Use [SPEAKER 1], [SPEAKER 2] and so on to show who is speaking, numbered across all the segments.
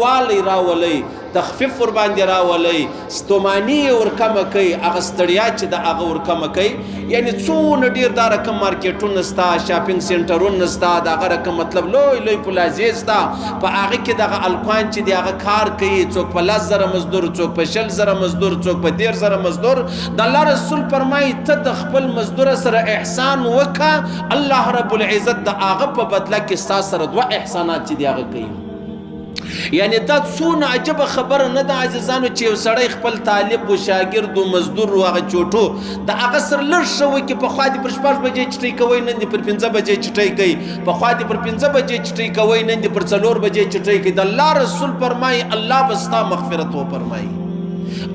[SPEAKER 1] والی راولئ، تخفیف ورباندې راولئ، ستوماني یې ورکمه کړئ، هغه ستړیا چې ده هغه ورکمه کړئ. یعنې څونه ډېر دا رقم مارکیټونه سته، شاپینګ سینټرونه سته، د هغه رقم مطلب لوی لوی پلازې سته، په هغه کې دغه الکوان چې دی هغه کار کوي، څوک په 10,000 مزدور، څوک په 20,000 مزدور، څوک په 30,000 مزدور. د الله رسول فرمایي ته د خپل مزدور سره احسان وکړه، الله رب العزت د هغه په بدله کې ستا سره دوه احسانات چې دی هغه کوي. یعنی دا څونه عجبه خبره نه ده عزیزانو چې یو سړی خپل طالب و شاګرد و مزدور و هغه چوټو د هغه سره لږ ښه وکړي. پخوا دې پر 6 بجې چټۍ کوئ، نن دې پر 5 بجې چټۍ کوي. پخوا دې پر 5 بجې چټۍ کوئ، نن دې پر 4 بجې چټۍ کوي. د الله رسول فرمایي الله به ستا مغفرت وفرمایي،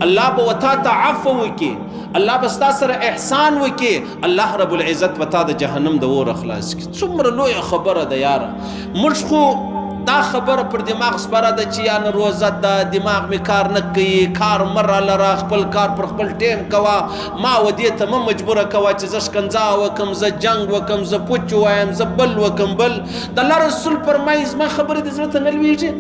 [SPEAKER 1] الله به وتا ته عفو وکړي، الله به ستا سره احسان وکړي، الله رب العزت به تا د جهنم د اوره خلاص کړي. څومره لویه خبره ده یاره. موږ خو دا خبره پر دماغ سپره ده چې یا نه روزه ده، دماغ مې کار نه کوي، کار مه رالره، خپل کار پر خپل ټیم کوه، ما و دې ته مه مجبوره کوه چې زه ښکنځا وکم، زه جنګ وکم، زه پوچ ووایم، زه بل وکم بل. د الله رسول فرمایي زما خبرې دې زړه ته نه لوېږي.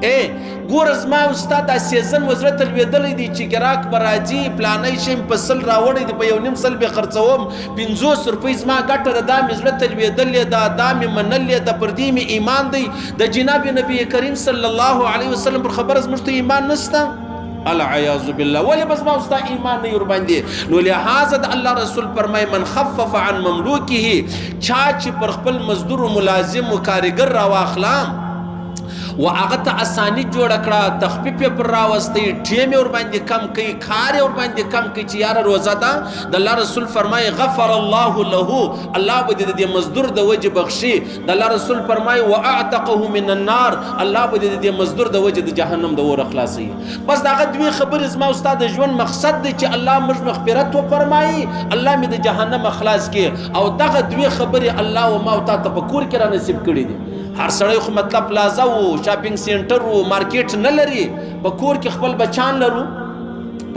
[SPEAKER 1] ای ګوره زما او ستا دا سیزن و زړه ته لوېدلی دی چې ګراک به راځي، پلانی شی مې په 100 راوړی دی، په 1.5 سل به خرڅوم، 50 روپۍ زما ګټه ده، دا مې زړه ته لوېدلې ده، دا مې منلې ده، پر دې مې ایمان دی. د جناب نبی کریم صلی الله علیه وسلم پر خبره زموږ ته ایمان نشته؟ العیاذ بالله. ولې به زما او ستا ایمان نه ورباندې؟ نو لهذا د الله رسول فرمایي من خفف عن مملوکه، چا چې پر خپل مزدور و ملازم و کاریګر راواخله و هغه ته اساني جوړه کړه، تخفیف یې پر راوستی، ټیم یې ورباندې کم کوي، کار یې ورباندې کم کوي چې یاره روزه ده. د الله رسول فرمایي غفر الله له، الله به دې د دې مزدور د وجې بخښي. د الله رسول فرمایي واعتقه من النار، الله به دې د دې مزدور د وجې د جهنم د اوره خلاصوي. بس دغه دوې خبرې زما او ستا د ژوند مقصد دی چې الله موږ مغفرت وفرمایي، الله مې د جهنم خلاص کړي. او دغه دوې خبرې الله و ما او تا ته په کور کې را نصیب کړي دي. هر سړی خو مطلب پلازا و، شاپینګ سینټر و، مارکیټ نه لري. په کور کې خپل بچان لرو،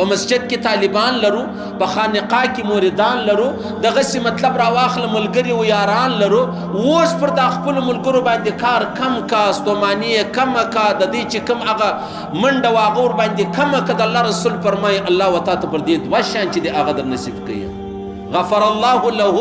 [SPEAKER 1] په مسجد کې طالبان لرو، په خانقاه کې مریدان لرو، دغسې مطلب راواخله ملګري و یاران لرو. اوس پر دا خپلو ملګرو باندې کار کم کا، ستوماني یې کمه کا، د دې چې کم هغه منډه و هغه ورباندې کمه که. د الله رسول فرمایي الله و تا ته پر دې دوه شیان چې دې هغه در نصیب کوي. غفر الله له،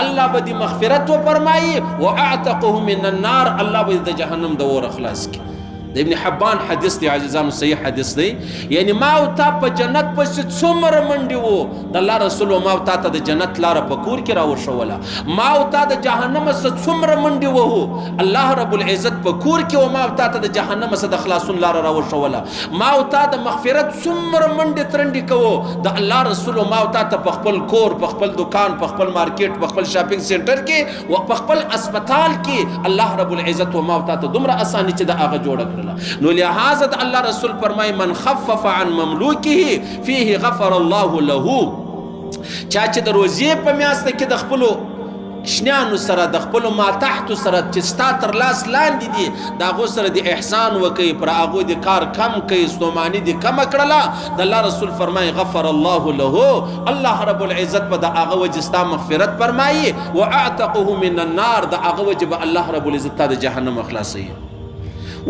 [SPEAKER 1] الله به دې مغفرت وفرمایي، واعتقه من النار، الله به دې د جهنم د اوره خلاص کړي. د ابن حبان حدیث دی عزیزانو، صحیح حدیث دی. یعنی ما او تا په جنت پسې څومره منډې وو، د الله رسول ما او تا ته د جنت لاره په کور کې راوښوله. ما او تا د جهنم څخه څومره منډې وهو، الله رب العزت په کور کې و ما او تا ته د جهنم څخه د خلاصون لاره راوښوله. ما او تا د مغفرت څومره منډې ترنډې کوو، د الله رسول ما او تا ته په خپل کور، په خپل دکان، په خپل مارکیټ، په خپل شاپینګ سینټر کې و په خپل اسپتال کې الله رب العزت و ما او تا ته دومره اساني چې د هغه جوړه کړله. نو لهذا د الله رسول فرمای من خفف عن مملوکه فيه غفر الله له، چا چې د روزې په میاشت کې د خپلو شنیانو سره، د خپلو ماتحتو سره چې ستا تر لاس لاندې دي، د هغو سره دې احسان وکړي، پر هغو دې کار کم کوي، ستوماني دې کمه کړله. د الله رسول فرمایي غفر الله له، الله رب العزت به د هغه وجې ستا مغفرت فرمایي، واعتقه من النار، د هغه وجې به الله رب العزت تا د جهنم خلاصوي.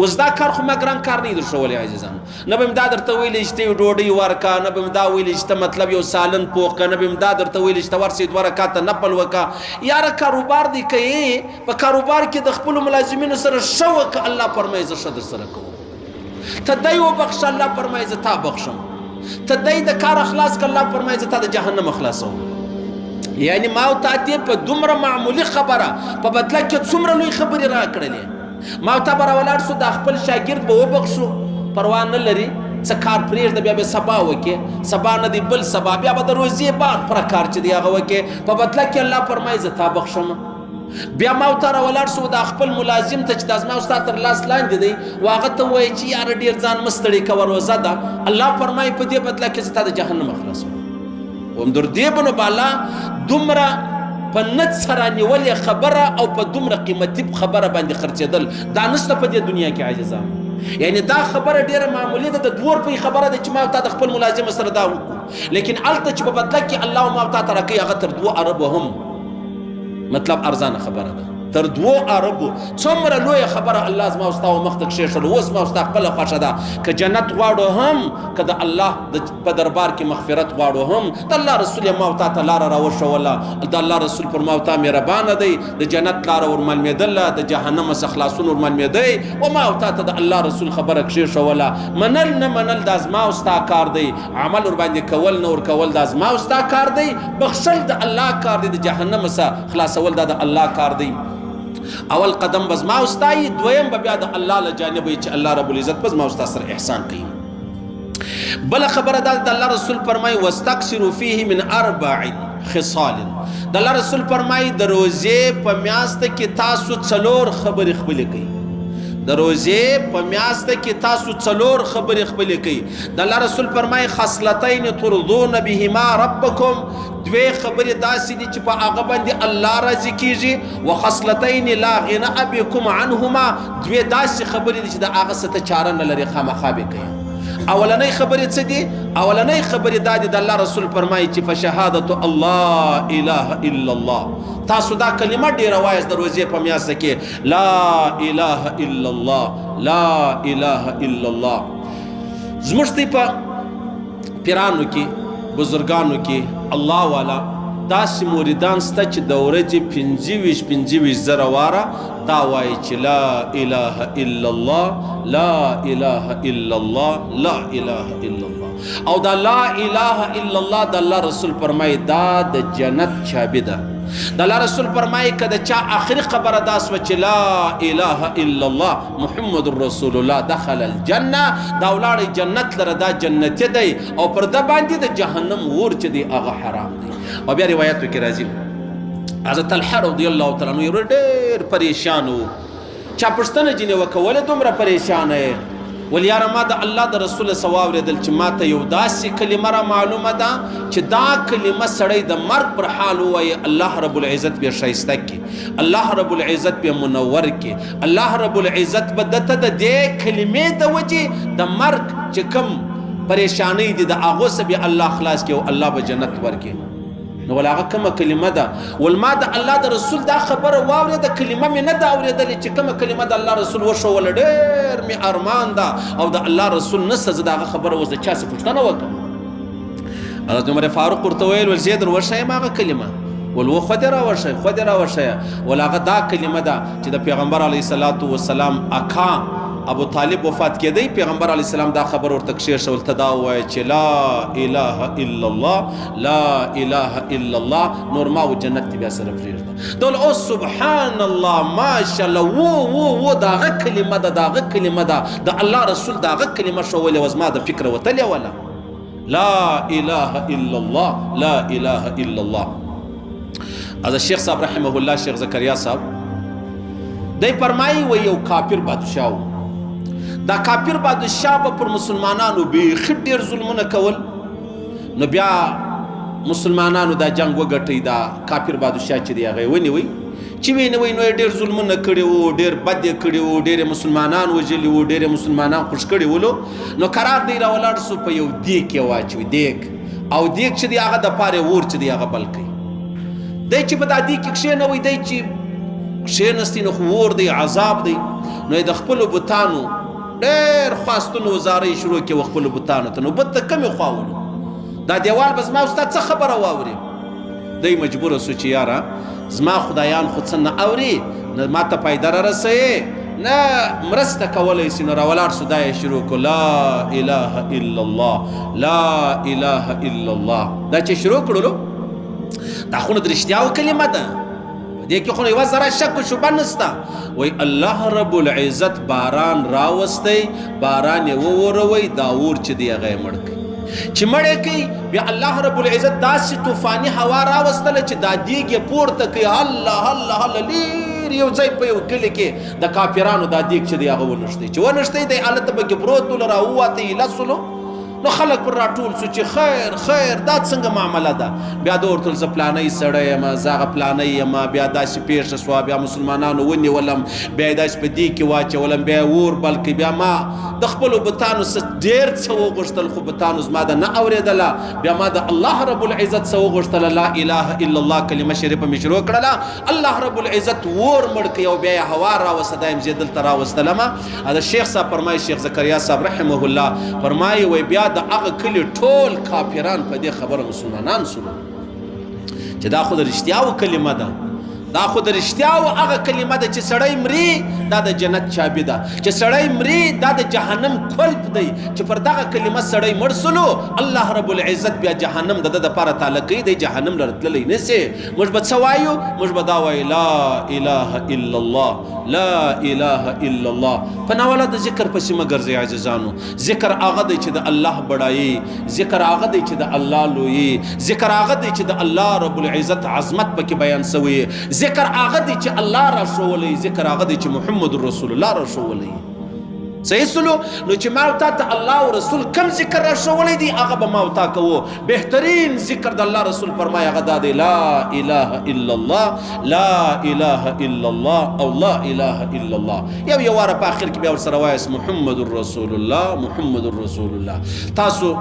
[SPEAKER 1] اوس دا کار خو ما ګران کار نه دی درښولی عزیزانو. نه به مې دا درته ویلي چې ته یو ډوډۍ ورکه، نه به مې دا ویلي چې ته مطلب یو سالن پوخ که، نه به مې دا درته ویلي چې ته ورسې 2 رکعته نفل وکه. یاره کاروبار دی کوي، په کاروبار کې د خپلو ملازمینو سره ښه وکه، الله فرمایي زه ښه در سره کوم. ته دی وبخښه، الله فرمایي زه تا بخښم. ته دی د کار خلاص که، الله فرمایي زه تا د جهنم خلاصوم. یعنی ما او تا ته په دومره معمولي خبره په بدله کې څومره لوی خبرې راکړلې. ما او تا به راولاړ سو، دا خپل شاګرد به وبخښو، پروا نه لري، څه کار پرېږده بیا به سبا وکې، سبا نه دی بل سبا، بیا به د روزې بعد پوره کار چې دی هغه وکې. په بدله کې الله فرمایي زه تا بخښم. بیا ما او تا راولاړ سو، دا خپل ملازم ته چې دا زما او ستا تر لاس لاندې دی و هغه ته ووایي چې یاره ډېر ځان مه ستړی کوه، روزه ده. الله فرمایي په دې بدله کې زه تا د جهنم خلاصوم. هم در دې بنو بالا دومره په نه څه رانیولې خبره او په دومره قیمتي خبره باندې خرڅېدل دا نشته په دې دنیا کې عزیزانو. یعنی دا خبره ډېره معمولي ده، د 2 روپۍ خبره ده چې ما او تا د خپل ملازم سره دا وکړو، لیکن هلته چې په بدله کې الله ما او تا ته راکوي هغه تر 2 اربو هم مطلب ارزانه خبره ده. تر دوو اربو. څومره لویه خبره الله زما او ستا مخ ته کښېښوله. اوس زما او ستا خپله خوښه ده، که جنت غواړو هم، که د الله په دربار کې مغفرت غواړو هم. د الله رسول یې ما او تا ته لاره راوښوله. د الله رسول پر ما او تا مهربانه دی، د جنت لاره ورمعلومېدله، د جهنم څخه خلاصون ورمعلومېدی، او ما او تا ته د الله رسول خبره کښېښوله. منل نه منل دا زما او ستا کار دی، عمل ورباندې کول نه ورکول دا زما او ستا کار دی، بخښل د الله کار دی، د جهنم څخه خلاصول دا د الله کار دی. اول قدم به زما او ستا یي، دویم به بیا د الله له جانبه یي چې الله رب العزت به زما او ستا سره احسان کوي. بله خبره دا د الله رسول فرمایي واستکثروا فیه من اربع خصال. د الله رسول فرمایي د روزې په میاشت کې تاسو څلور خبرې خپلې کوئ. د روزې په میاشت کې تاسو څلور خبرې خپلې کوئ. د الله رسول فرمایي خصلتین ترضون بهما ربکم، دوې خبرې داسې دي چې په هغه باندې الله راضي کیږي، وخصلتین لا غنا بکم عنهما، دوې داسې خبرې دي چې د هغه څه ته چاره نه لري، خامخا به کوي. اولنۍ خبرې څه دي؟ اولنۍ خبرې دا دي، د الله رسول فرمایي چې فشهادت الله اله الا الله. تاسو دا کلمه ډېره وایاست د روزې په میاشت کې، لا اله الا الله، لا اله الا الله. زموږ دی په پیرانو کې، بزرګانو کې، الله والا داسې مریدان سته چې د ورځې 25-25 زره واره دا وایي چې لا اله الا الله، لا اله الا الله، لا اله الا الله. او دا لا اله الا الله د الله رسول فرمایي دا د جنت چابي ده. د الله رسول فرمایي که د چا آخري خبره دا سوه چې لا اله الا الله محمد رسول الله دخل الجنه، دا ولاړی جنت لره، دا جنتي دی، او پر ده باندې د جهنم اور چې دی هغه حرام دی. او بیا روایتو کې راځي حضرت طلحه رضی الله تعالی عنہ یو ډېر پریشان و، چا پوښتنه ځینې وکړه ولې دومره پریشانه یې؟ ول یاره ما د الله د رسول څخه واورېدل چې ما ته یو داسې کلمه را معلومه ده چې دا کلمه سړی د مرګ پر حال ووایي الله رب العزت به ښایسته کړي، الله رب العزت به منور کړي، الله رب العزت به ده ته د دې کلمې د وجې د مرګ چې کوم پریشانۍ دي د هغو څخه به الله خلاص کړي او الله به جنت ورکړي. نو ول هغه کومه کلمه ده؟ ول ما د الله د رسول دا خبره واورېده، کلمه مې نه ده اورېدلې چې کومه کلمه د الله رسول وښوله، ډېر مې ارمان ده او د الله رسول نشته، زه د هغه خبره اوس د چا څخه پوښتنه وکړم. حضرت عمر فاروق ورته وویل ول زه در وښیم هغه کلمه؟ ول و خو دې راوښیه، خو دې راوښیه. ول هغه دا کلمه ده چې د پیغمبر علیه الصلاة والسلام اکا ابو طالب وفات کېدی، پیغمبر علیه السلام دا خبر ورته کښېښول، ته دا ووایه چې لا اله الا الله، لا اله الا الله، نور ما و جنت دې بیا سره پرېږده. دا ول اوس سبحان الله، ماشاءالله، و و و د هغه کلمه ده، د هغه کلمه ده، د الله رسول د هغه کلمه ښوولې وه، زما د فکره وتلې وله. لا اله الا الله، لا اله الا الله. از شیخ صاحب رحمه الله، شیخ زکریا صاحب دی فرمایي و یو کافر بادشاه و، دا کافر بادشاه به پر مسلمانانو بیخي ډېر ظلمونه کول. نو بیا مسلمانانو دا جنګ وګټی، دا کافر بادشاه چې دی هغه یې ونیوی، چې ونیوی نو یې ډېر ظلمونه کړي وو، ډېر بد یې کړي وو، ډېر یې مسلمانان وژلي وو، ډېر یې مسلمانان خوش کړي ولو. نو قرار دی راولاړ سو، په یو دیګ یې واچوي، دیګ او دیګ چې دی هغه دپاره اور چې دی هغه بل کوي. دی چې په دا دیګ کې کښېنوی، دی چې کښېنستی نو خو اور دی، عذاب دی. نو یې د خپلو بتانو ډېر خواستونو زارۍ شروع کړې وه خپلو بتانو ته. نو بت ته کمې خوا ولو، دا دیوال به زما او ستا څه خبره واوري؟ دی مجبوره سو چې یاره زما خدایان خو څه نه اوري، نه ما ته فایده را رسوي، نه مرسته کولی سي. نو راولاړ سو، دا یې شروع کړو لا اله الا الله، لا اله الا الله. دا چې شروع کړلو دا خو نو د رښتیاو کلمه ده، په دې کې خو یوه ذره شک و شبه نشته. وایي الله رب العزت باران راوستی، باران یې ووروی، دا اور چې دی هغه یې مړ کړي. چې مړ یې کړي بیا الله رب العزت داسې طوفاني هوا راوستله چې دا دیګ یې پورته کړي، الله الله الله، لرې یو ځای په یو کلي کې د کافرانو دا دیګ چې دی هغه ونښتی. چې ونښتی دی هلته پکې پروت و، راووتی ایله سولو. نو خلک پر راټول سو چې خیر خیر دا څنګه معامله ده. بیا ده ورته زه پلانی سړی یم، زه هغه پلانی یم، بیا داسې پېښه سوه، بیا مسلمانانو ونیولم، بیا یې داسې په دې کې واچولم، بیا یې اور بل کړ، بیا ما د د خپلو بتانو څه ډېر څه وغوښتل، خو بتانو زما د نه اورېدله. بیا ما د الله رب العزت څه وغوښتله، لا اله الا الله کلمه شریفه مې شروع کړله. الله رب العزت ور مړ کړ او بیا یې هوا راوسته، دا یم زه دلته راوستلم. د شیخ صاحب فرمایي، شیخ زکریا صاحب رحمه الله فرمایي، وایي بیا د هغه کلي ټول کافران په دې خبره مسلمانان سولو چې دا خو د رښتیاو کلمه ده، دا خو د رښتیاو هغه کلمه ده چې سړی مري دا د جنت چابي ده، چې سړی مري دا د جهنم کلپ دی، چې پر دغه کلمه سړی مړ سولو الله رب العزت بیا جهنم د ده دپاره تاله کوي، دی جهنم لره تللی نه سي. موږ به څه وایو؟ موږ به دا وایو لا اله الا الله، لا اله الا الله. په ناوله د ذکر پسې مه ګرځئ عزیزانو. ذکر هغه دی چې د الله بډایي، ذکر هغه دی چې د الله لویي، ذکر هغه دی چې د الله رب العزت عظمت پکې بیان سوی، ذکر هغه دی چې الله را ښوولی، ذکر هغه دی چې محمد رسول الله را ښوولی. صحیح سلو؟ نو چې ما او تا ته الله او رسول کم ذکر را ښوولی دی هغه به ما او تا کوو. بهترین ذکر د الله رسول فرمایي هغه دا دی، لا اله الا الله، لا اله الا الله او لا اله الا الله. یو یو واره په آخر کې بیا ورسره وایاست محمد رسول الله، محمد رسول الله. تاسو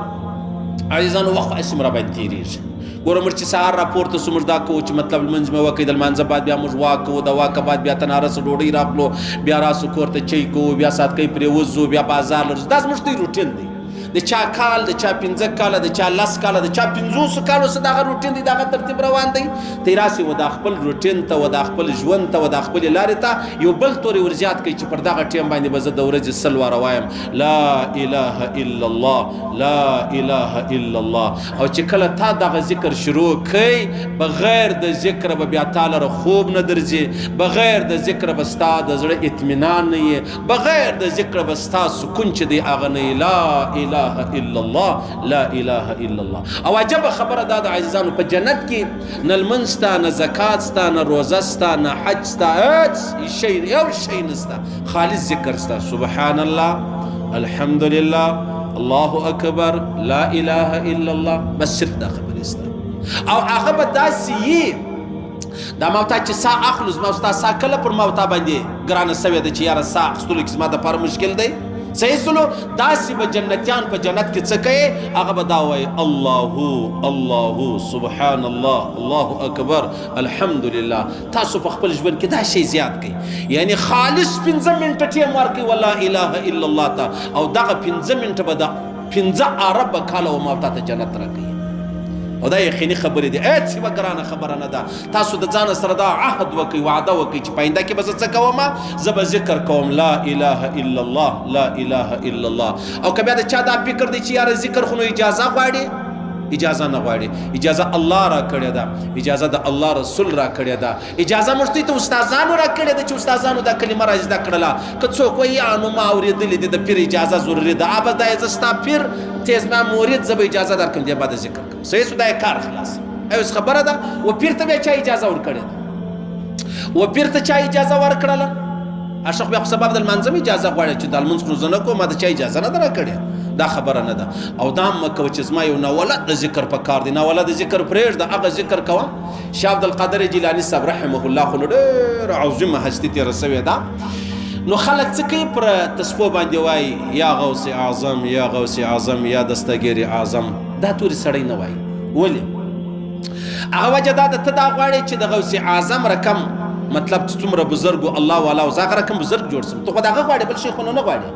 [SPEAKER 1] عزیزانو وخت هسې را باندې تېرېږي. ګوره موږ چې سهار راپورته سو موږ دا کوو چې مطلب لمونځ مې وکړي، د لمانځه بعد بیا موږ واک کوو، د واکه بعد بیا تناره څه ډوډۍ راغلو، بیا راسو کور ته چای کوو، بیا ساتکۍ پرې وځو، بیا بازار لرو. دا زموږ دی روټین دی. د چا کال، د چا 5 کاله، د چا 10 کاله، د چا 50 کالو څه دغه روټین دی، دغه ترتیب روان دی. ته راسې و دا خپل روټین ته و دا خپل ژوند ته و دا خپلې لارې ته یو بل توری ورزیات کړئ چې پر دغه ټیم باندې به زه د ورځې 100 واره وایم لا اله الا الله، لا اله الا الله. او چې کله تا دغه ذکر شروع کړئ، بغیر د ذکر به بیا تا لره خوب نه درځي، بغیر د ذکر به ستا د زړه اطمینان نه یې، بغیر د ذکر به ستا سکون چې دی هغه نه یې. لا اله الا الله، لا اله الا الله. او عجبه خبره دا ده عزیزانو، په جنت کې نه لمونځ سته، نه زکات سته، نه روزه سته، نه حج سته، هېڅ شی یو شی نسته، خالص ذکر سته. سبحان الله، الحمدلله، الله اکبر، لا اله الا الله، بس صرف دا خبرې سته. او هغه به داسې یي، دا ما تا چې سا اخلو، زما ستا سا کله پر ما تا باندې ګرانه سوې ده چې یاره سا اخیستلو کې زما دپاره مشکل دی. صحیح سلو؟ داسې به جنتیان په جنت کې څه کوي؟ هغه به دا وایي الله الله، سبحان الله، الله اکبر، الحمدلله. تاسو په خپل ژوند کې دا شی زیات کړئ، یعنی خالص 5 منټه ټیم ورکړئ ولا اله الا الله ته، او دغه 5 منټه به د 5 اربه کاله و ما تا ته جنت راکوي. او دا یقیني خبرې دي، هېڅ یوه ګرانه خبره نه ده. تاسو د ځانه سره دا عهد وکئ، وعده وکئ چې په آینده کې به زه څه کوم؟ زه به ذکر کوم لا اله الا الله، لا اله الا الله. او که بیا د چا دا فکر دی چې یاره ذکر خو نو اجازه غواړي، اجازه نه غواړي، اجازه الله را کړې ده، اجازه د الله رسول را کړې ده، اجازه موږ ته استادانو را کړې ده چې استادانو دا کلمه را زده کړله. که څوک وایي نو ما اورېدلې دي د پیر اجازه ضروري ده، بس دا زه ستا پیر ته زما مرید، زه به اجازه درکړم، دې بعد ذکر کوم. صحیح سو؟ دا یې کار خلاص. اوس خبره ده و پیر ته بیا چا اجازه ورکړې ده؟ و پیر ته چا اجازه ورکړله؟ اشخ بیا خو سبب د لمانځه مې اجازه غواړي چې د لمونځ خو زه نه کوم، ما د چا اجازه نه ده راکړې. دا خبره نه ده. او دا هم مه کوه چې زما یو ناولد د ذکر په کار دی، ناولد د ذکر پرېږده، هغه ذکر کوه. شاه عبدالقادر جیلاني صاحب رحمه الله خو نو ډېره عظیمه هستي تېره سوې ده. نو خلک څه کوي؟ پر تسپو باندې وایي یا غوث اعظم، یا غوث اعظم، یا دستګیر اعظم. دا توري سړی نه وایي. ولې؟ هغه وجه دا ده، ته دا غواړې چې د غوث اعظم رقم مطلب چې څومره بزرګ و الله والا و، زه هغه رقم بزرګ جوړ سم. ته خو د هغه غواړې، بل شی خو نو نه غواړې.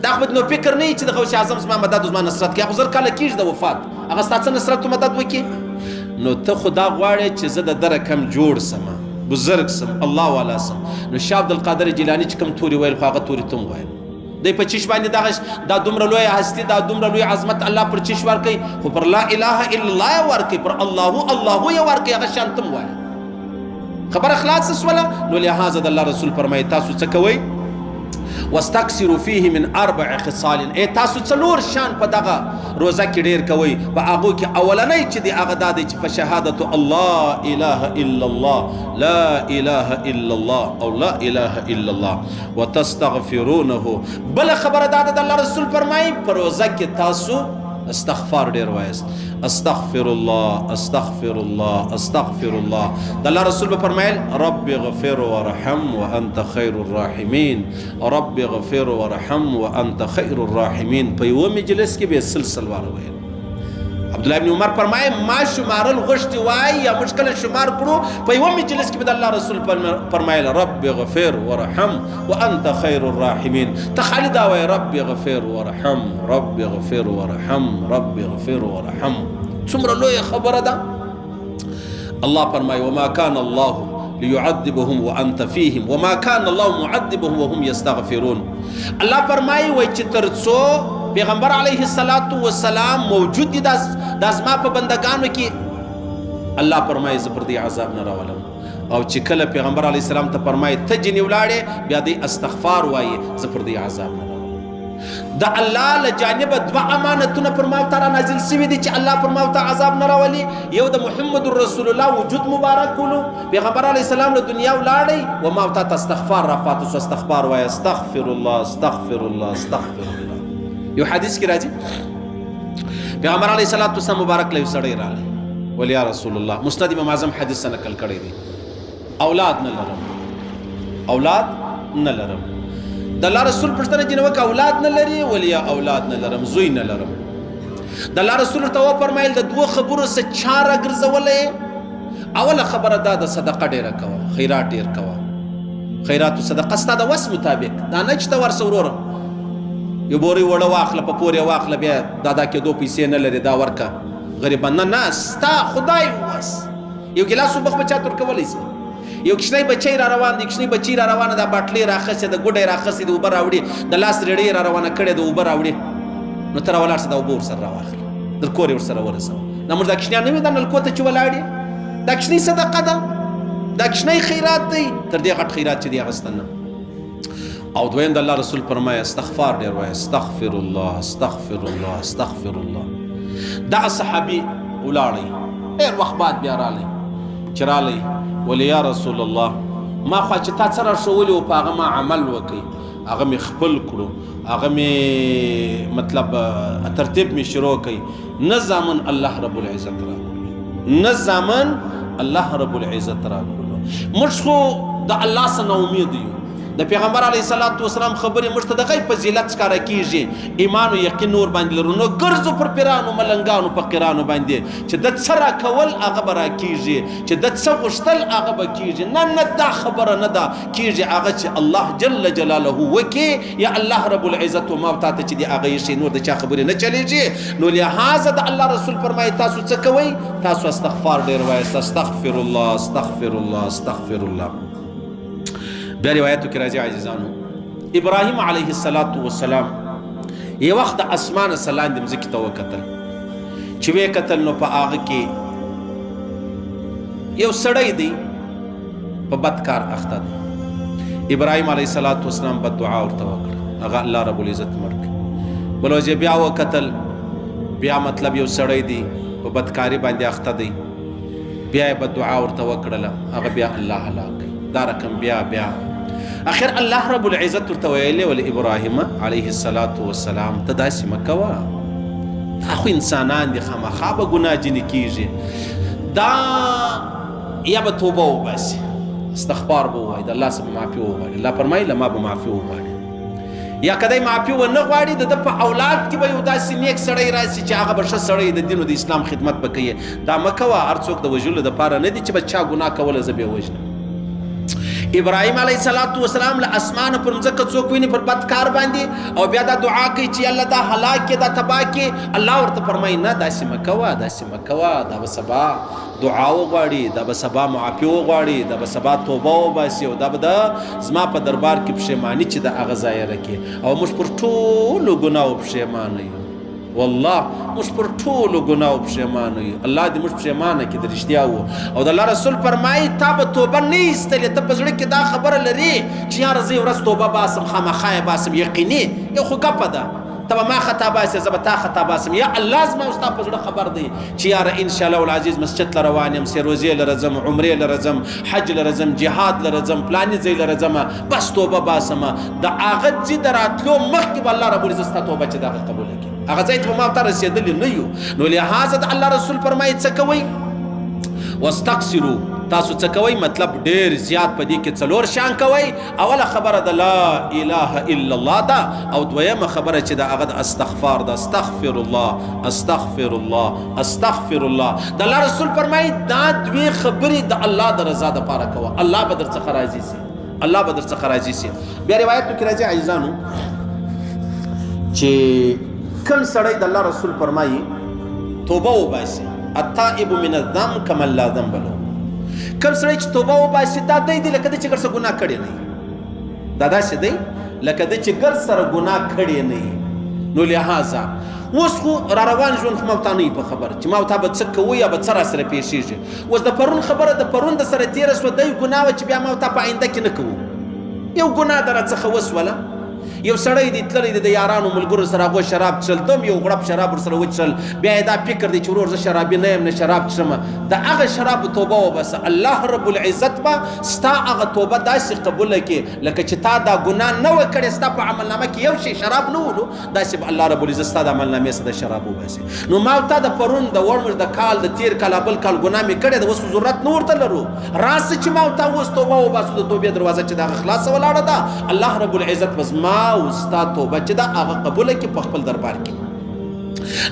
[SPEAKER 1] دا خو نو فکر نه چې د غوث اعظم زما مدد زما نصرت کوي، خو 1000 کاله کېږي د وفات، هغه ستا څه نصرت و مدد وکړي؟ نو ته خو دا غواړې چې زه د ده رقم جوړ سم، بزرګ سم، الله والا سم. نو شاه عبدالقادر جیلاني چې کوم توري ویل، خو هغه توري ته هم ویل. دی په چیش باندې دغه دا دومره لوی هستی، دا دومره لوی عظمت الله پر چیش ورکوي؟ خو پر لا اله الا الله یې ورکوي، پر الله الله یې ورکوي، هغه شان ته هم وایي. خبره خلاصه سوله. نو لهذا د الله رسول فرمایي تاسو څه کوئ؟ واستکثروا فيه من 4 خصال. ای تاسو 4 شان په دغه روزه کې ډېر کوئ. په هغو کې اولنی چې دی هغه دا دی چې په شهادت الله اله الا الله، لا اله الا الله او لا اله الا الله وتستغفرونه. بله خبره دا ده د الله رسول فرمایي په روزه کې تاسو استغفار ډیر وایاست. استغفر الله، استغفر الله، استغفر الله. د الله رسول به فرمایل رب غفر ورحم وانت خیر الراحمین، رب غفر ورحم وانت خیر الراحمین. په یو مجلس کې به سلسل واره ویل. عبد الله ابن عمر فرمایي ما شمارل غوښتي وای یا موږ کله شمار کړو په یو مجلس کې به د الله رسول فرمایل رب غفر ورحم وانت خیر الراحمین. ته خالي دا وایې رب غفر ورحم، رب غفر ورحم، رب غفر ورحم. څومره لویه خبره ده. الله فرمایي وما كان الله ليعذبهم وانت فيهم وما كان الله معذبهم وهم يستغفرون. الله فرمایي وایي چې تر څو پیغمبر علیه الصلاة والسلام موجود دي دا زما په بندگانو کې، الله فرمایي زه پر دې عذاب نه راولم. او چې کله پیغمبر علیه السلام ته فرمایي ته جنې ولاړې، بیا دی استغفار وایي زه پر دې عذاب نه راولم. د الله له جانبه دوه امانتونه پر ما او تا را نازل سوي دي چې الله پر ما او تا عذاب نه راولي. یو د محمد رسول الله وجود مبارک کولو، پیغمبر علیه السلام له دنیا ولاړی و ما او تا ته استغفار را پاتې سو. استغفار وایه، استغفر الله، استغفر الله، استغفر الله. یو حدیث کې راځي پیغمبر علیه الصلاة والسلام مبارک له یو سړی راغی، ویل یا رسول الله، مسند امام اعظم حدیث نقل کړی دی، اولاد نه لرم، اولاد نه لرم. د الله رسول پوښتنه جنې وکړه اولاد نه لري؟ ویل یا اولاد نه لرم، زوی نه لرم. د الله رسول ورته وفرمایل د دوو خبرو څه چا راګرځولی؟ اوله خبره دا ده صدقه ډېره کوه، خیرات ډېر کوه، خیرات او صدقه ستا د وس مطابق، دا نه چې ته ورسه وروره یو بورۍ وړه واخله، په پور یې واخله، بیا دا دا کېدو پیسې نه لري دا ورکه غریبان. نه نه، ستا خدای وس. یو ګیلاس اوبه خو به چاته ورکولی سي؟ یو کوچنی بچی را روان دی، کوچنی بچی را روانه ده، باټلې راخیستې ده، ګوډی راخیستې ده، اوبه راوړي، د لاس ریړۍ را روانه کړې ده، اوبه راوړي، نو ته راولاړ شه دا اوبه ورسره راواخله، در کور یې ورسره ورسوه. دا موږ دا کوچنیان نه وي دا نلکو ته چې ولاړ دي، دا کوچنۍ صدقه ده، دا کوچنی خیرات دی، تر دې غټ خیرات چې دی هغه شته نه. او دویم د الله رسول فرمایي استغفار ډېر وایه، استغفر الله، استغفر الله، استغفر الله. دغه صحابي ولاړی، ډېر وخت بعد بیا رالی، چې رالی ویل یا رسول الله ما خو چې تا څه راښوولي و په هغه ما عمل وکړي، هغه مې خپل کړو، هغه مې مطلب ترتیب مې شروع کړي، نه زامن الله رب العزت راکړو، نه زامن الله رب العزت راکړو. موږ خو د الله څخه ناامید یو، د پیغمبر علیه الصلاة والسلام خبرې موږ ته د غیب فضیلت ښکاره کېږي، ایمان او یقین نور باندې لرو، نو ګرځو پر پیرانو ملنګانو فقیرانو باندې چې د څه راکول هغه به راکېږي، چې د څه غوښتل هغه به کېږي. نه نه، دا خبره نه ده کېږي، هغه چې الله جل جلاله وکړي یا الله رب العزت و ما او تا ته چې دی هغه یې شي، نور د چا خبرې نه چلېږي. نو لهذا د الله رسول فرمایي تاسو څه کوئ؟ تاسو استغفار ډېر وایاست، استغفر الله، استغفر الله، استغفر الله. بیا روایتو کې راځي عزیزانو، ابراهیم علیه الصلاة والسلام یو وخت د اسمانه څخه لاندې مځکې ته وکتل، چې ویې کتل نو په هغه کې یو سړی دی په بد کار اخته دی. ابراهیم علیه الصلاة والسلام بد دعا ورته وکړه، هغه الله رب العزت مړ کړ. بل ورځ یې بیا وکتل، بیا مطلب یو سړی دی په بدکاري باندې اخته دی، بیا یې بد دعا ورته وکړله، هغه بیا الله هلاک کړ. دا رقم بیا بیا اخر الله رب العزت ورته ویلې ول ابراهیم علیه الصلاة والسلام ته داسې مه کوه، دا خو انسانان دي، خامخا به ګناه ځینې کېږي، دا یا به توبه وباسي، استغفار به ووایي، د الله څخه به معافي وغواړي. الله فرمایي له ما به معافي وغواړي، یا که دی معافي ونه غواړي د ده په اولاد کې به یو داسې نیک سړی راسي چې هغه به ښه سړی د دین او د اسلام خدمت به کوي. دا مه کوه، هر څوک د وژلو دپاره نه دي چې به چا ګناه کوله زه به یې وژنم. ابراهیم علیه الصلاة والسلام له اسمانه پر مځکه څوک ویني پر بد کار باندې او بیا دا دعا کوي چې الله دا هلاک کړي، دا تباه کړي، الله ورته فرمایي نه، داسې مه کوه، داسې مه کوه، دا به سبا دعا وغواړي، دا به سبا معافي وغواړي، دا به سبا توبه وباسي او دا به د زما په دربار کې پښیماني چې د هغه ظاهره کړي. او موږ پر ټولو ګناو پښیمانه یو، والله موږ پر ټولو ګناو پښیمانه یو، الله دې موږ پښیمانه کړي د رښتیا وو. او د الله رسول فرمایي تا به توبه نه ایستلې، ته په زړه کې دا خبره لرې چې یاره زه یو ورځ توبه باسم، خامخا یې باسم، یقیني یو خو ګپه ده. ته به ما خطا باسې، زه به تا خطا باسم. یا الله زما او ستا په زړه خبر دی چې یاره ان شاء الله العزیز مسجد له روان یم، سې روزې له راځم، عمرې له راځم، حج له راځم، جهاد له راځم، پلاني ځای له راځم، بس توبه باسم. د هغه ځای د راتلو مخکې به الله رب العزت ستا توبه چې د هغه قبوله کړي. هغه ځای ته به ما او تا رسېدلي نه یو. نو لهذا د الله رسول فرمایي څه کوئ؟ واستقصروا، تاسو څه کوئ؟ مطلب ډیر زیات په دې کې څلور شیان کوئ. اوله خبره د لا اله الا الله ده، او دویمه خبره چې د هغه د استغفار ده، استغفر الله استغفر الله استغفر الله. د الله رسول فرمایي دا دوې خبرې د الله د رضا دپاره کوه، الله به درڅخه راضي سي، الله به درڅخه راضي سي. بیا روایتو کې راځي عزیزانو چې کوم سړی د الله رسول فرمایي توبه وباسي، التائب من الذنب کمن لا ذنب له، کوم سړی چې توبه وباسي دا دی دی لکه دی چې ګر سره ګناه کړې نه، دا داسې دی لکه دی چې ګر سره ګناه کړې نه. نو لهذا اوس خو را روان ژوند خو ما او تا نه په خبر چې ما او تا به څه کوو یا به څه را سره پېښېږي. اوس د پرون خبره د پرون د سره تېره شوه، دی ګناه وه چې بیا ما او تا په آینده کې نه کوو. یو ګناه د راڅخه وسوله، یو سړی دی تللی دی د یارانو ملګرو سره، هغو شراب څښل، ده هم یو غړپ شراب ورسره وڅښل، بیا یې دا فکر دی چې ورور زه شرابي نه یم، نه شراب څښم، د هغه شرابو توبه وباسه، الله رب العزت به ستا هغه توبه داسې قبوله کړي لکه چې تا دا ګناه نه وه کړې، ستا په عملنامه کې یو شی شراب نه و، نو داسې به الله رب العزت ستا د عملنامې څخه د شراب وباسي. نو ما او تا د پرون د وړمر د کال د تېر کال بل کال ګناه مې کړې ده، اوس ضرورت نه ورته لرو، راسه چې ما او تا اوس توبه وباسو، د توبې دروازه چې د هغه خلاصه ولاړه ده، الله رب العزت به زما او ستا توبه چې ده هغه قبوله کړي په خپل دربار کې.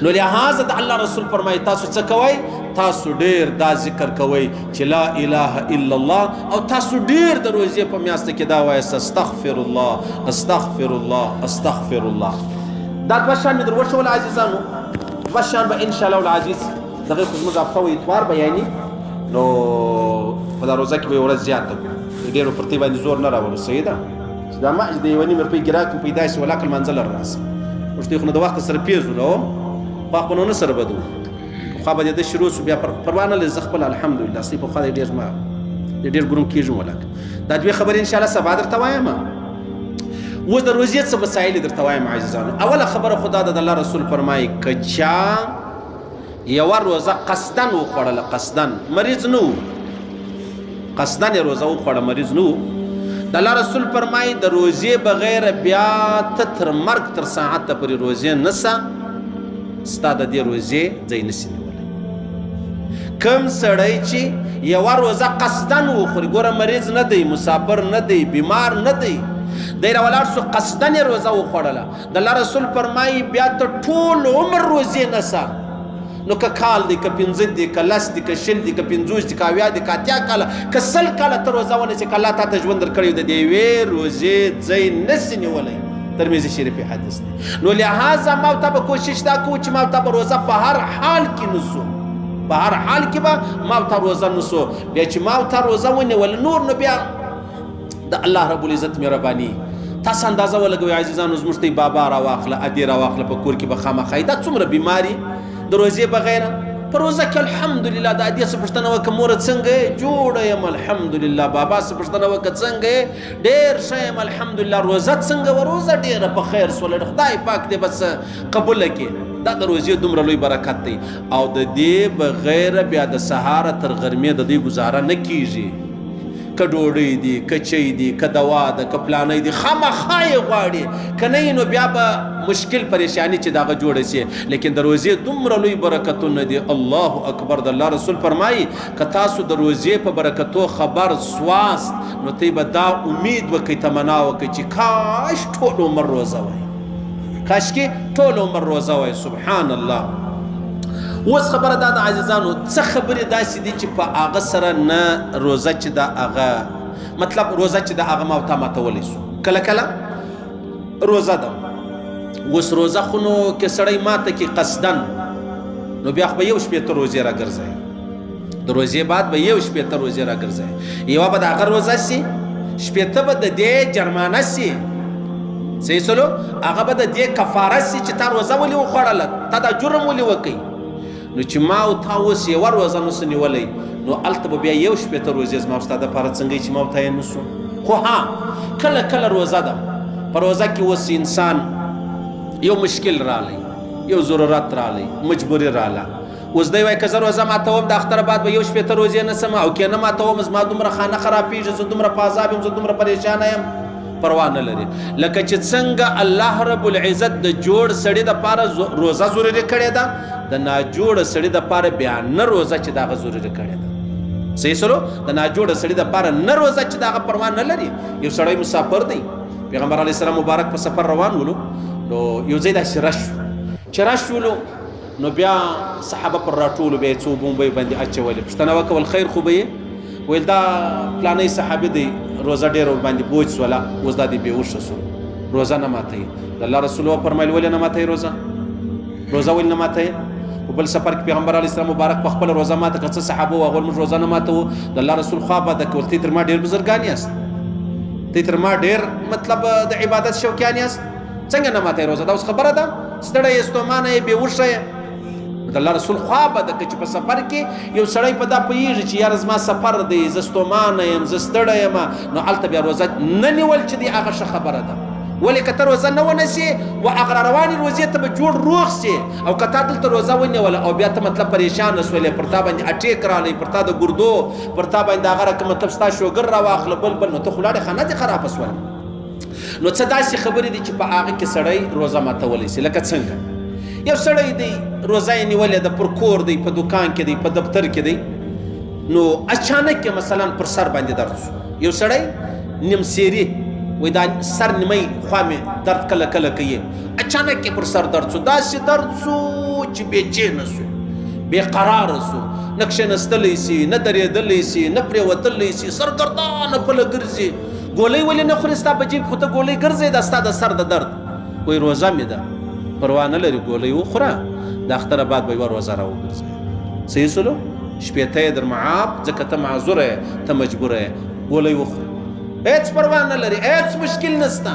[SPEAKER 1] نو لهذا د الله رسول فرمایي تاسو څه کوئ؟ تاسو ډیر دا ذکر کوئ چې لا اله الا الله، او تاسو ډیر د روزې په میاشت کې دا وایاست استغفر الله استغفر الله استغفر الله. دا دوه شیان مې در وښول عزیزانو، دوه شیان به ان شاء الله العزیز دغه خو زموږ هفته و اتوار به یعنی نو په دا روزه کې به یوه ورځ زیاته کړو، ډېرو پر دې باندې زور نه راولو، صحیح ده چې دا ما چې د یوه نیم روپۍ ګراک مې پیدا شي ولاکه لمانځه لره راسه، موږ ته خو نو د وخته سره پېزو نو خوا خو نو نه سره بدو، پخوا به د شروع شو بیا پروا نه لري، زه خپل الحمدلله صحیح پخوا دی ډېر ما ډېر ګروم کېږم ولاکه. دا دوې خبرې ان شاء الله سبا درته وایم. اوس د روزې څه مسایل درته وایم عزیزانو. اوله خبره خو دا ده، د الله رسول فرمایي که چا یوه روزه قصداً وخوړله، قصداً مریض نه و، قصداً یې روزه وخوړه، مریض نه و، د الله رسول فرمایي د روزې بغیر بیا ته تر مرګ تر ساعته پورې روزې نه سه، ستا د دې روزې ځای نسي نیولی. کوم سړی چې یوه روزه قصداً وخوري، ګوره مریض نه دی، مسافر نه دی، بیمار نه دی، دی راولاړ سو قصداً یې روزه وخوړله، د الله رسول فرمایي بیا ته ټول عمر روزې نه سه، نو که کال دی، که پنځه دی، که لس دی، که شل دی، که پنځوس دی، که اویا دی، که اتیا کاله، که سل کاله ته روزه ونه سې، که الله تا ته ژوند درکړی د دې یوې روزې ځای نه سي نیولی. ترمذي شریف حدیث دی. نو لهذا ما او تا به کوشش دا کوو چې ما او تا به روزه په هر حال کې نسو، په هر حال کې به ما او تا روزه نسو. بیا چې ما او تا روزه ونیوله نور نو بیا د الله رب العزت مهرباني. تاسو اندازه ولګوئ عزیزانو، زموږ ته بابا راواخله، ادې راواخله، په کور کې به خامخا دا څومره بیماري د روزې بغیر په روزه کې الحمدلله. د ادې څه پوښتنه وکړه، موره څنګه یې؟ جوړه یم الحمدلله. بابا څه پوښتنه وکړه، څنګه یې؟ ډېر ښه یم الحمدلله. روزه څنګه وه؟ روزه ډېره په خیر سوله، خدای پاک دې بس قبوله کړي. دا د روزې دومره لوی برکت دی، او د دې بغیر بیا د سهاره تر غرمې د دوی ګزاره نه کیږي. که ډوډۍ دي، که چای دي، که دوا ده، که پلانی دي، خامخا یې غواړي، که نه نو بیا به مشکل پریشانی چې دغه جوړه سي. لیکن د روزې دومره لوی برکتونه دي، الله اکبر. د الله رسول فرمایي که تاسو د روزې په برکتو خبر سواست نو تی به دا امید وکئ، تمنا وکئ چې کاش ټول عمر روزه وای، کاش کې ټول عمر روزه وای. سبحان الله. اوس خبره دا ده عزیزانو، څه خبرې داسې دي چې په هغه سره نه روزه چې دا هغه مطلب روزه چې دا هغه ما او تا ماتولی سو. کله کله روزه ده، اوس روزه خو نو که سړی ماته کړي قصداً نو بیا خو به یو شپېته روزې راګرځوي، د روزې بعد به یو شپېته روزې راګرځوي، یوه به د هغه روزه سي، شپېته به د دې جرمانه سي، صحیح سلو، هغه به د دې کفاره سي چې تا روزه ولې وخوړله، تا دا جرم ولې وکړي. نو چې ما او تا اوس یوه روزه نسو نیولی نو هلته به بیا یو شپېته روزې زما او ستا دپاره څنګه چې ما او تا یې نسو. خو ها کله کله روزه ده، په روزه کې اوس انسان یو مشکل رالی، یو ضرورت رالی، مجبوری راله. اوس دی وایي که زه روزه ماتوم د اختر بعد به 61 روزې نه سم، او که نه ماتوم زما دومره خانه خرابېږي، زه دومره په عذاب یم، زه دومره پریشانه یم، پروا نه لري. لکه چې څنګه الله رب العزت د جوړ سړي دپاره روزه ضروري کړې ده، د ناجوړ سړي دپاره بیا نه روزه چې د هغه ضروري کړې ده. صحیح سلو؟ د ناجوړ سړي دپاره نه روزه چې د هغه پروا نه لري. یو سړی مسافر دی، پیغمبر علیه السلام مبارک په سفر روان ولو، نو یو ځای داسې رش چې رش ولو، نو بیا صحابه پر راټولو، بیا یې څو بومبۍ باندې اچولې، پوښتنه وکول خیر خو به یې؟ ویل دا پلانی صحابي دی، روزه ډېره ورباندې بوج سوله، اوس دا دی بېهوښه سو، روزه نه ماتوي. د الله رسول وفرمیل ولې نه ماتوي روزه؟ روزه ولې نه ماتوي؟ په بل سفر کې پیغمبر علیه السلام مبارک په خپله روزه ماته کړه، څه صحابه وو هغوی موږ روزه نه ماتوو. د الله رسول خوا بده کول، تی تر ما ډېر بزرګان یاست، تی تر ما ډېر مطلب د عبادت شوقیان یاست، څنګه نه ماتوي روزه؟ دا اوس خبره ده، ستړی یې، ستومانه یې، بېهوښه یې. د الله رسول خوا بده کړه چې په سفر کې یو سړی په دا پوهېږي چې یاره زما سفر دی، زه ستومانه یم، زه ستړی یم، نو هلته بیا روزه نه نیول چې دی هغه ښه خبره ده. ولې که ته روزه نه ونیسې و هغه را روانې روزې ته به جوړ روغ سې، او که تا دلته روزه ونیوله او بیا ته مطلب پریشانه سولې، پر تا باندې اټیک راغلی، پر تا د ګردو، پر تا باندې هغه رقم مطلب ستا شوګر راواخله، بل بل، نو ته خو لاړې خانه دې خرابه سوله. نو څه داسې خبرې دي چې په هغه کې سړی روزه ماتولی سي. لکه څنګه یو سړی دی، روزه یې نیولې ده، پر کور دی، په دکان کې دی، په دفتر کې دی، نو اچانک یې مثلا پر سر باندې درد سو. یو سړی نیم سیری وایي دا سر نیمه خوا مې درد کله کله کوي، اچانک یې پر سر درد سو، داسې درد سو چې بې چینه سو، بې قراره سو، نه کښېنستلی سي، نه درېدلی سي، نه پرېوتلی سي، سرګردانه پله ګرځي. ګولۍ ولې نه خورې؟ ستا په جیب خو ته ګولۍ ګرځې، دا ستا د سر د درد. وایي روزه مې ده، پروا نه لري، ګولۍ وخوره، د اختر بعد به یوه روزه راوګرځوې. صحیح سولو؟ 60 یې در معاف، ځکه ته معذوره یې، ته مجبوره یې، ګولۍ وخوره، هېڅ پروا نه لري، هېڅ مشکل نسته.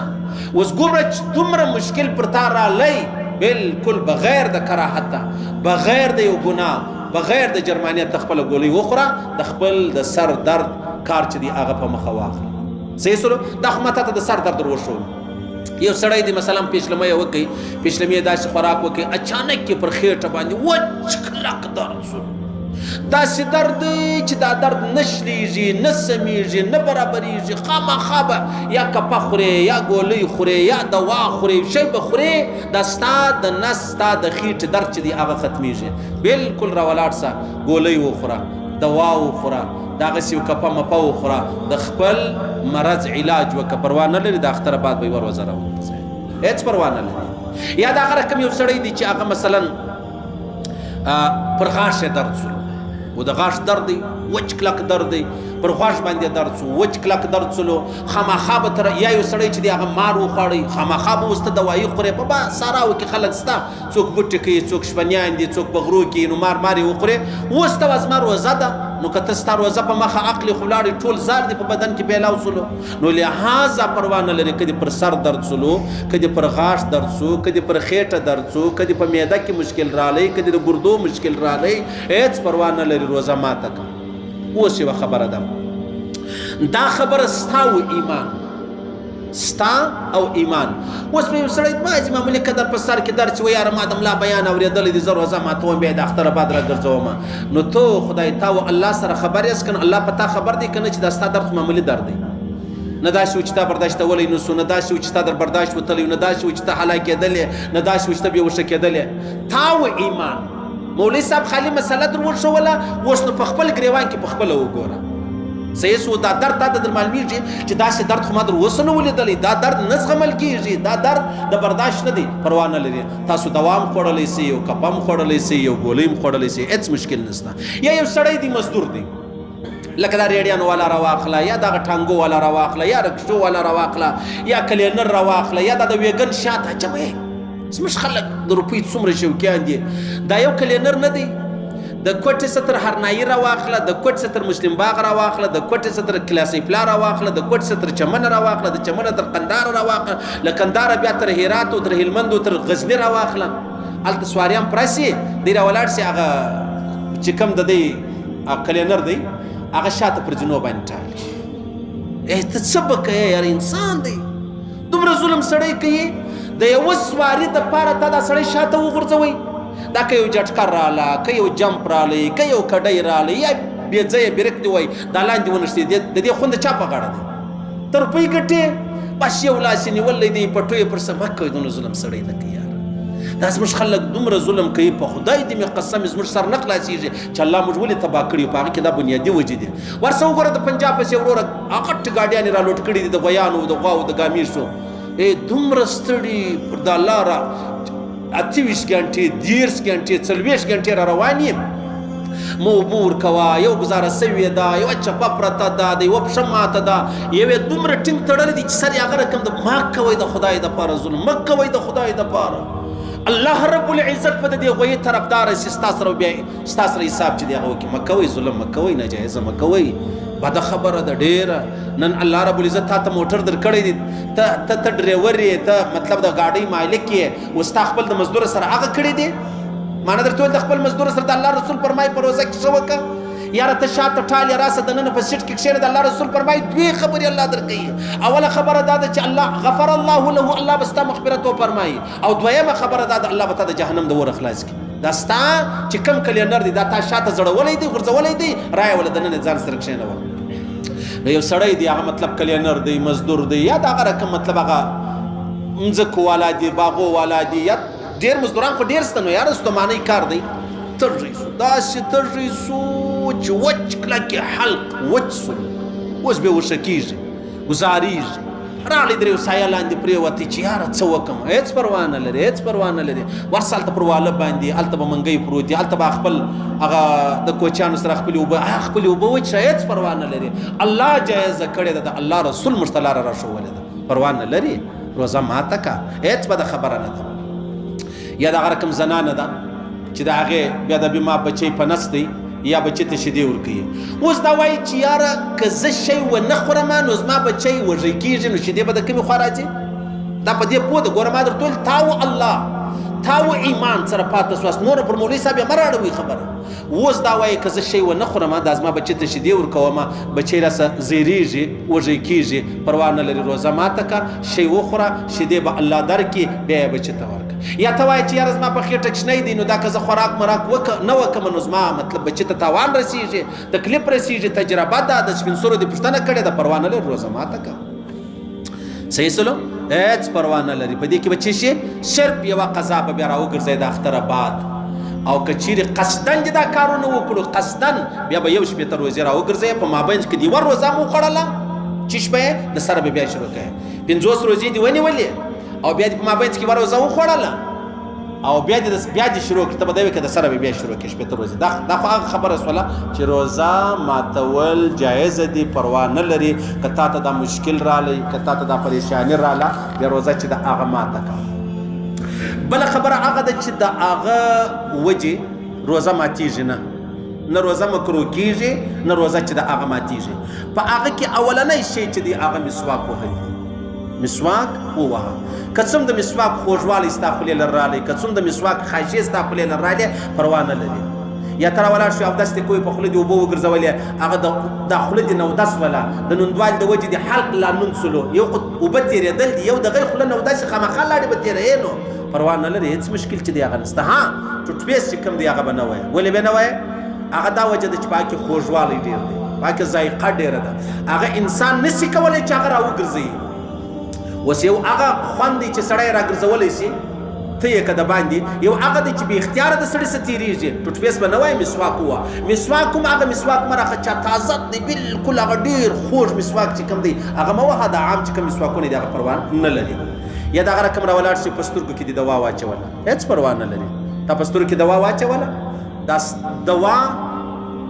[SPEAKER 1] اوس ګوره چې دومره مشکل پر تا رالی، بالکل بغیر د کراهته، بغیر د یو ګناه، بغیر د جرمانیت، ته خپله ګولۍ وخوره، د خپل د سر درد کار چې دی هغه په مخه واخله. صحیح سولو؟ دا خو ما تا ته د سر درد در وښولو. یو سړی دی مثلا پیشلمه یې وکړي، پیشلمې یې داسې خوراک وکړي، اچانک یې پر خېټه باندې وچ کلک درد سو، داسې درد دی چې دا درد نه شلېږي، نه سمېږي، نه برابرېږي، خامخا به یا کپه خورې، یا ګولۍ خورې، یا دوا خورې، شی به خورې، دا ستا د نس، ستا د خېټې درد چې دی هغه ختمېږي. بالکل راولاړ سه، ګولۍ وخوره، دوا وخوره، دغسې یو کپه مپه وخوره، د خپل مرض علاج وکړه، پروا نه لري، د اختر بعد به یوه روزه راوګرځوې، هېڅ پروا نه لري. یا دا هغه رقم یو سړی دی چې هغه مثلا پر غاښ یې درد سو، و د غاښ درد دی، وچ کلک درد دی، پر غوږ باندې درد سو، وچ کلک درد سولو، خامخا به تر یا یو سړی چې دی هغه مار وخوړی، خامخا به اوس ته دوایي خورې. په ساراو کې خلک سته، څوک بوټي کوي، څوک شپنیان دي، څوک په غرو کې، نو مار مار یې وخورې. اوس ته زما روزه ده، نو که ته ستا روزه په مخه عقلې خو لاړې، ټول زار دې په بدن کې پیلاو سولو. نو لهذا پروا نه لري که دې پر سر درد سولو، که دې پر غاښ درد سو، که دې پر خېټه درد سو، که دې په معده کې مشکل رالی، که دې د ګردو مشکل رالی، هېڅ پروا نه لري، روزه ماته کړه. اوس یوه خبره ده، دا خبره ستا و ایمان، ستا او ایمان. اوس به یو سړی بعضې معمولي قدر په سر کې درد چې وایي یاره ما د ملا بیان اورېدلی دی، زه روزه ماتوم، بیا د اختر بعد راګرځوم. نو ته خدای تا و الله سره خبر یاست که نه؟ الله په تا خبر دی که نه چې دا ستا درد خو معمولي درد دی، نه داسې و چې تا برداشتولی نه سو، نه داسې و چې تا در برداشت وتلی، نه داسې و چې ته هلاکېدلې، نه داسې و چې ته بېهوښه کېدلې. تا و ایمان. مولوي صاحب خالي مسله در وښوله، اوس نو په خپل ګریوان کې په خپله وګوره. صحیح سو؟ دا درد تا ته در معلومیږي چې داسې درد خو ما در اوسه نه ولیدلی، دا درد نه زغمل کېږي، دا درد د برداشت نه دی. پروا نه لري، تاسو دوام خوړلی سئ، یو کپه هم خوړلی سئ، یو ګولۍ هم خوړلی سئ، هېڅ مشکل نشته. یا یو سړی دی مزدور دی، لکه دا ریډیانو والا راواخله، یا دغه ټانګو والا راواخله، یا رکشو والا راواخله، یا کلینر راواخله، یا دا د ویګن شاته عجبه زموږ خلک د روپۍ څومره شوقیان دي. دا یو کلینر نه دی، د کوټې څخه تر هرنایي راواخله، د کوټې څخه تر مسلم باغ راواخله، د کوټې څخه تر کلاسۍ پلا راواخله، د کوټې څخه تر چمنه راواخله، د چمنه تر قنداره راواخله، له قنداره بیا تر هرات او تر هلمند او تر غزني راواخله. هلته سواریان پرسي، دی راولاړ سي، هغه چې کوم د دی کلینر دی هغه شاته پر زینو باندې ټالي. ته څه به کوې یار، انسان دی، دومره ظلم سړی کوي. د یوه سواري دپاره تا دا سړی شاته وغورځوئ. دا که یو جټکر راله، که یو جمپ رالی، که یو کډی رالی، یا بې ځایه برک دې وایي، دا لاندې ونښتې، د دې خوند چا په غاړه دی؟ ته روپۍ ګټې، بس یو لاس یې نیولی دی، پټو یې پر سر. مه کوئ دونه ظلم سړی نه کوي یاره. دا زموږ خلک دومره ظلم کوي، په خدای دې مې قسم زموږ سر نه خلاصېږي چې الله موږ ولې تباه کړي. په هغه کې دا بنیادي وجې دي. ورسه وګوره د پنجاب پسې وروره غټ ګاډیانې رالوټ کړي دي د غویانو، د غواو، د ګامیشو. ای دومره ستړي پر دا لاره 28 ګنټې، 30 ګنټې، 40 ګنټې را روان یم. مو اوبه ورکوه، یو ګزاره سوې ده، یوه چپه پرته ده، د یوه پښه ماته ده، یوې دومره ټینګ تړلی دی چې سر یې هغه رقم ده. مه کوئ د خدای دپاره ظلم، مه کوئ د خدای دپاره. الله رب العزت به د دې غویي طرفدار سي، ستا سره بیا ستا سره حساب چې دی هغه وکړي. مه کوئ ظلم، مه کوئ ناجایزه، مه کوئ. بده خبره ده ډېره. نن الله رب العزت تا ته موټر درکړی دی، ته ته ته ډریور یې، ته مطلب د ګاډۍ مالک یې، اوس تا خپل د مزدور سره هغه کړی دی. معنی درته ویل د خپل مزدور سره د الله رسول فرمایي په روزه کې څه وکړه. یاره ته شاته ټال یې راسه دننه په سیټ کې کښېنه. د الله رسول فرمایي دوې خبرې الله درکوي. اوله خبره دا ده چې الله غفر الله له، الله به ستا مغفرت وفرمایي. او دویمه خبره دا ده الله به تا د جهنم د اوره خلاص کړي. دا ستا چې کم کلینر دی دا تا شاته ځړولی دی، غورځولی دی، رایه وله دننه ځان سره کښېنوه. نو یو سړی دی هغه مطلب کلینر دی، مزدور دی، یا د هغه رقم مطلب هغه مځکو والا دی، باغو والا دی، یا ډېر مزدوران خو ډېر سته. نو یاره ستومانۍ کار دی. تږی سو، داسې تږی سو چې وچ کلک یې حلق وچ سو، اوس بې هوښه کېږي، ګزارېږي. راغلی درې سایه لاندې پرېوتی چې یاره څه وکړم، هېڅ پروا نه لري، هېڅ پروا نه لري. ورسه هلته پر واله باندې، هلته به منګی پروت دی، هلته به خپل هغه د کوچیانو سره خپلې اوبه، هغه خپلې اوبه وڅښه، هېڅ پروا نه لري. الله جایزه کړې ده، د الله رسول موږ ته لاره راښوولې ده، پروا نه لري. روزه ماته که، هېڅ بده خبره نه ده. یا دغه رقم زنانه ده چې د هغې بیا د بیما بچی په نس دی، یا بچی ته شیدې ورکوي. اوس دا وایي چې یاره که زه شی ونه خورم نو زما بچی وږی کېږي، نو شیدې به د کومې خوا راځي؟ دا په دې پوه ده. ګوره ما درته ویل تا و الله، تا و ایمان سره پاته سواست، نور پر مولوي صاحب یې مه راړوئ خبره. اوس دا وایي که زه شی ونه خورم دا زما بچی ته شیدې ورکوم، بچی راسه زیریږي، وږی کېږي، پروا نه لري، روزه ماته که، شی وخوره، شیدې به الله درکړي، بیا یې بچی ته ورکړه. یا ته وایې چې یاره زما په خېټه کوچنی دی، نو دا که زه خوراک مراک نه وکړم نو زما مطلب بچی ته تاوان رسېږي، تکلیف رسېږي، تجربه ده، د سپین سرو دې پوښتنه کړې ده، پروا نه لري، روزه ماته که. صحیح سلو، هېڅ پروا نه لري. په دې کې به څه شي؟ صرف یوه قضا به بیا راوګرځي د اختره بعد. او که چیرې قصداً دې دا کارونه وکړو، قصداً بیا به 61 روزې راوګرځي، په مابین کې دې یوه روزه هم وخوړله چې شپه یې د سره به بیا شروع کوې. 50 روزې دې ونیولې او بیا دې په مابین کې یوه روزه وخوړله او بیا دې شروع کړې، ته به دا وایې که د سره به بیا شروع کړې 60 روزې. دا خو هغه خبره سوله چې روزه ماتول جایز دي، پروا نه لري. که تا ته دا مشکل رالی، که تا ته دا پریشاني راله، بیا روزه چې د هغه ماته کړه. بله خبره هغه ده چې د هغه وجې روزه ماتېږي نه، نه روزه مکروه کېږي، نه روزه چې د هغه ماتېږي. په هغه کې اولنی شی چې دی هغه مسواک وهل دي. مسواک ووهه، که څوم د مسواک خوږوالی ستا خولې لره رالی، که څوم د مسواک خاږې ستا خولې لره رالی، پروا نه لري. یا ته راولاړ شوې اودس دې کوې، په خوله دې اوبه وګرځولې، هغه دا خوله دې نودس وله، د نوندوالي د وجې دې حلق لا نوند سولو، یو خو اوبه تېرېدل دي، یو د غیر خوله نودس خامخا لاړې به تېروې، نو پروا نه لري، هېڅ مشکل چې دی هغه نشته. ها ټوټپیس چې کوم دی هغه به نه وایې. ولې به نه وایې؟ هغه دا وجه ده چې په هغه کې خوږوالی ډېر دی، په هغه کې ذایقه ډېره ده، هغه انسان نسي کولی چې هغه راوګرځوي. اوس یو هغه خوند دی چې سړی راګرځولی سي، ته یې که د باندې، یو هغه دی چې بې اختیاره د سړي څه تېرېږي. ټوټپیس به نه وایې، مسواک ووهه. مسواک هم هغه مسواک مه راخه چا تازه دی، بالکل هغه ډېر خوږ مسواک چې کوم دی هغه مه وهه. دا عام چې کوم مسواکونه دي هغه پروا نه لري. یا دغه رقم راولاړ شي په سترګو کې دې دوا واچوله، هېڅ پروا نه لري. تا په سترګو کې دوا واچوله، دا دوا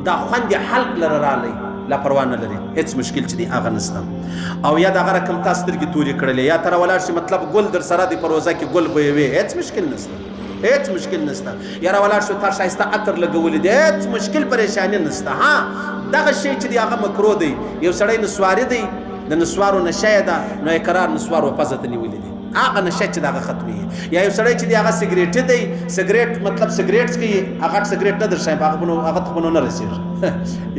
[SPEAKER 1] دا خوند یې حلق لره رالی، لا پروا نه لري، هېڅ مشکل چې دی هغه نشته. او یا دغه رقم تا سترګې تورې کړلې، یا ته راولاړ شي مطلب ګل در سره دی په روزه کې ګل بویوې، هېڅ مشکل نشته، هېڅ مشکل نشته. یا راولاړ شو تا ښایسته عطر لګولي دی، هېڅ مشکل پریشاني نشته. ها دغه شی چې دی هغه مکروه دی. یو سړی نسواري دی، د نسوارو نشه یې ده، نو یې قرار نسوار و پزه ته نیولي دي، هغه نشه چې دغه ختمېږي. یا یو سړی چې دی هغه سګرېټي دی، سګرېټ مطلب سګرېټ څکوي، هغه سګرېټ نه درښایم، هغه ته خو به نو نه رسېږي.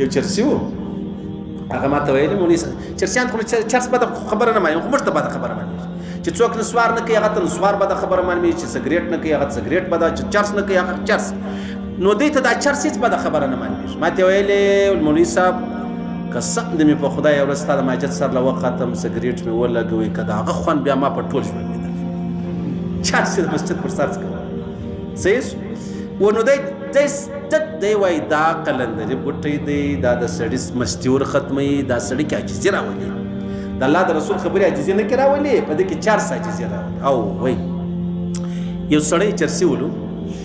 [SPEAKER 1] یو چرسي و، هغه ما ته ویلي مولوي چرسیان خو چرس بده خبره نه مانی، خو موږ ته بده خبره مانی. چې څوک نسوار نه کوي هغه ته نسوار بده خبره معلومېږي، چې سګرېټ نه کوي هغه ته سګرېټ بده، چې چرس نه کوي هغه چرس. نو دوی ته دا چرس هېڅ بده خبره نه معلومېږي. ما ته ویلې مولوي صاحب قسم دې مې په خدای یو ورځ ستا د ماجت سر له وختم، سګرېټ مې ولګوي، که د هغه خوند بیا ما په ټول ژوند لیدلی. چرس یې د مسجد پر سر څکول. صحیح سو؟ و نو دی دی وایي دا قلندري بوټی دی، دا د سړي مستي ور ختموي، دا سړي کې عاجزي راولي. د الله د رسول خبرې عاجزي نه کې راولي، په دې کې چرس عاجزي راولي. او وایي یو سړی چرسي ولو،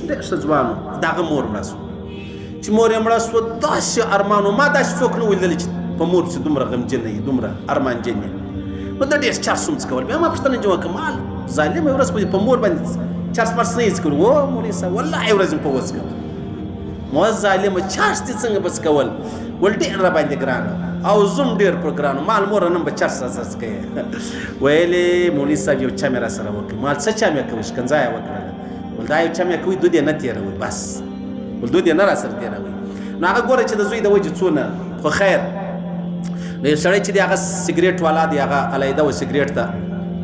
[SPEAKER 1] ډېر ښه ځوان و، د هغه مور مړه سوه. چې مور یې مړه سوه داسې ارمان و، ما داسې څوک نه و لیدلی چې په مور پسې دومره غمجن یي، دومره ارمانجن یي. نو ده ډېر چرس هم څکول. بیا ما پوښتنه چې وکړه، مال ظالم یو ورځ په مور باندې چرس مرس نه یې څکول؟ و مولوي صاحب والله یو ورځ مې په وڅکول. مو ظالمه چرس دې څنګه به څکول؟ ول ډېر را باندې ګران او زوم ډېر پر ګران و، مال مور نن به چرس را سره څکوې. ویلې مولوي صاحب یو چم یې را سره وکړ. مال څه چم یې کوي؟ ښکنځا یې وکړله. ول دا یو چم یې کوي، دود یې نه تېروي، بس ول دود یې نه را سره تېروي. نو هغه ګوره چې د زوی د وجې څونه، خو خیر. نو یو سړی چې دی هغه سګرېټ والا دی، هغه علیحده و سګرېټ ته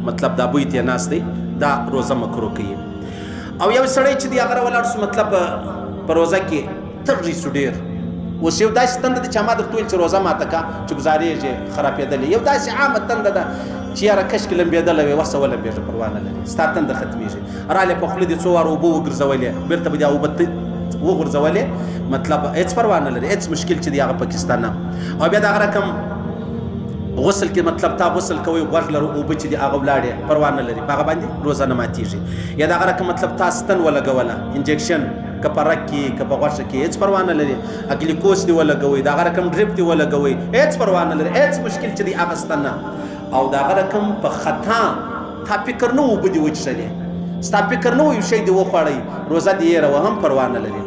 [SPEAKER 1] مطلب دا بوی ته یې ناست دی، دا روزه مکروه کوي. او یو سړی چې دی هغه راولاړ سو، مطلب په روزه کې تږی سو ډېر. اوس یو داسې تنده ده چې ما درته وویل چې روزه ماته کا چې ګزارېږي خرابېدلې، یو داسې عامه تنده ده چې یاره کشکې لمبېدلی وې، ورسه ولمبېږه پروا نه لري، ستا تنده ختمېږي. رالې په خوله دې څو واره اوبه وګرځولې، بېرته به دې اوبه وغورځولې، مطلب هېڅ پروا نه لري، هېڅ مشکل چې دی هغه پکې شته نه. او بیا دغه رقم غسل کې مطلب تا غسل کوي، غوږ لرو اوبه چې دي هغه ولاړې، پروا نه لري، په هغه باندې روزه نه ماتېږي. یا دغه رقم مطلب تا ستن ولګوله، انجکشن که په رګ کې که په غوښه کې، هېڅ پروا نه لري. ګلیکوز دې ولګوي، دغه رقم ډریپ دې ولګوي، هېڅ پروا نه لري، هېڅ مشکل چې دی هغه شته نه. او دغه رقم په خطا تا فکر نه اوبه دې وچښلې، ستا فکر نه و یو شی دې وخوړی، روزه دې یې راوه هم پروا نه لري.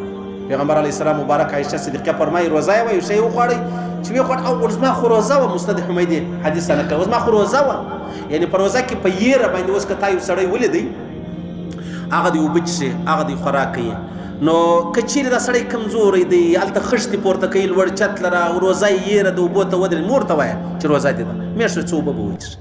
[SPEAKER 1] پیغمبر علیه السلام مبارک عایشه صدیقه فرمایي روزه یې وه، یو شی وخوړی چې ویې خوړ، او زما خو روزه وه. مسند حمیدي حدیث نه کوي، زما خو روزه وه. یعنې په روزه کې په یېره باندې اوس که تا یو سړی ولیدی، هغه دې اوبه څښي، هغه دې خوراک کوي، نو که چیرې دا سړی کمزوری دی، هلته خښتې پورته کوي، لوړ چت لره، او روزه یې یېره د اوبو ته ودرېد، مور ته وایه چې روزه دې ده، میاشت څو اوبه به وڅښي.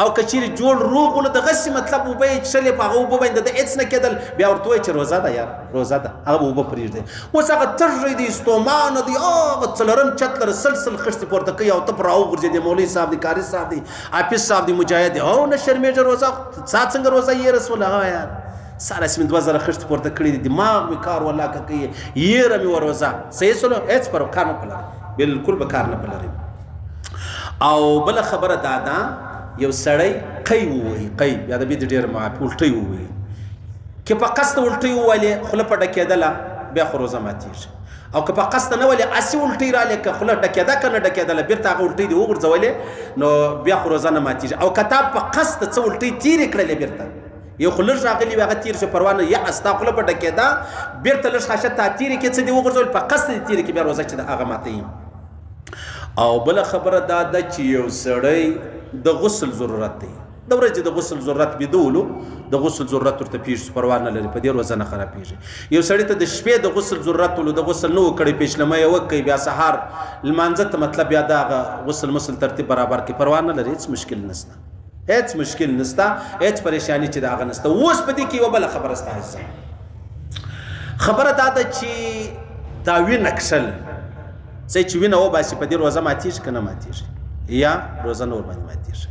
[SPEAKER 1] او که چیرې جوړ روغ ولو دغسې مطلب اوبه یې څښلې، په هغه اوبو باندې د هېڅ نه کېدل، بیا ورته وایي چې روزه ده یار، روزه ده، هغه به اوبه پرېږدي. اوس هغه تږی دی، ستومانه دی، هغه څلورم چت لره سل سل خښتې پورته کوي، او ته پر راوغورځېدې، مولوي صاحب دی، قاري صاحب دی، حافظ صاحب دی، مجاهد دی، او نه شرمېږه روزه ستا څنګه روزه یېره سوله؟ هغه یار ساره چې مې 2000 خښتې پورته کړې دي، دماغ مې کار ولاکه کوي، یېره مې وه روزه. صحیح سولو؟ هېڅ پر کار نه په لري، بالکل به کار نه په لري. او بله خبره دا ده، یو سړی قی ووهي، قی یا د بې د ډېره معافي الټۍ ووهي، که په قصد الټۍ ووهلې خوله په ډکېدله، بیا خو روزه ماتېږي. او که په قصد نه ولې هسې الټۍ رالې، که خوله ډکېده که نه ډکېدله، بېرته هغه الټۍ دې وغورځولې، نو بیا خو روزه نه ماتېږي. او که تا په قصد څه الټۍ تېرې کړلې، بېرته یو خو لږ راغلي وي هغه تېر شو، پروا نه، یا ستا خوله په ډکېده، بېرته لږ خاشه تا تېرې کړې، څه دې وغورځول، په قصد دې تېرې کړې، بیا روزه چې ده هغه ماتوي. او بله خبره دا ده چې یو سړی د غسل ضرورت دی، د ورځې د غسل ضرورت بیده ولو، د غسل ضرورت ورته پېښ شو، پروا نه لري، په دې روزه نه خرابېږي. یو سړي ته د شپې د غسل ضرورت ولو، د غسل نه وکړي، پېشلمه یې وکړي، بیا سهار لمانځه ته مطلب بیا د هغه غسل مسل ترتیب برابر کړي، پروا نه لري، هېڅ مشکل نشته، هېڅ مشکل نشته، هېڅ پریشاني چې د هغه نشته. اوس په دې کې یوه بله خبره شته عزیزان، خبره دا ده چې دا وینه کښل، څه چې وینه وباسي په دې روزه ماتېږي که نه ماتېږي؟ یا روزه نه ورباندې ماتېږي.